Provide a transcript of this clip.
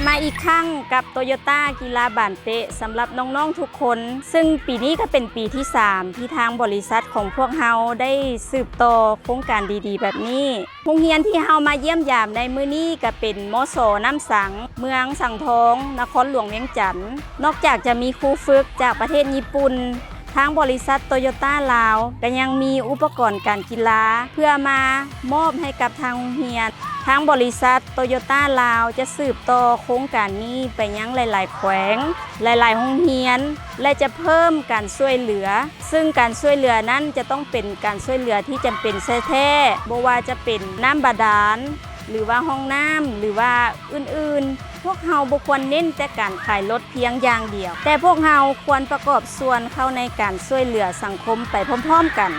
ມາອີກຄັ້ງກັບໂຕໂຍຕ້າກິລາບານເຕະສຳລັບນ້ອງໆທຸກຄົນ ຊຶ່ງປີນີ້ກໍເປັນປີທີສາມ ທີ່ທາງບໍລິສັດຂອງພວກເຮົາໄດ້ສືບຕໍ່ໂຄງການດີໆແບບນີ້. ໂຮງຮຽນທີ່ເຮົາມາຢ້ຽມຢາມໃນມື້ນີ້ກໍເປັນ ມສ ນ້ຳສັງ ເມືອງສັງທອງ ນະຄອນຫຼວງວຽງຈັນ. ນອກຈາກຈະມີຄູຝຶກຈາກປະເທດຍີ່ປຸ່ນ, ທາງບໍລິສັດໂຕໂຍຕ້າລາວກໍຍັງມີອຸປະກອນການກິລາ ເພື່ອມາມອບໃຫ້ກັບທາງໂຮງຮຽນ. ທາງບໍລິສັດໂຕໂຍຕ້າລາວຈະສືບຕໍ່ໂຄງການນີ້ໄປຍັງຫຼາຍໆແຂວງ, ຫຼາຍໆໂຮງຮຽນ ແລະ ຈະເພີ່ມການຊ່ວຍເຫຼືອ, ຊຶ່ງການຊ່ວຍເຫຼືອນັ້ນຈະຕ້ອງເປັນການຊ່ວຍເຫຼືອທີ່ຈຳເປັນແທ້ໆ, ບໍ່ວ່າຈະເປັນນ້ຳບາດານ ຫຼືວ່າຫ້ອງນ້ຳ ຫຼືວ່າອື່ນໆ. ພວກເຮົາບໍ່ຄວນເນັ້ນແຕ່ການຂາຍລົດພຽງຢ່າງດຽວ, ແຕ່ພວກເຮົາຄວນປະກອບສ່ວນເຂົ້າໃນການຊ່ວຍເຫຼືອສັງຄົມໄປພ້ອມໆກັນ.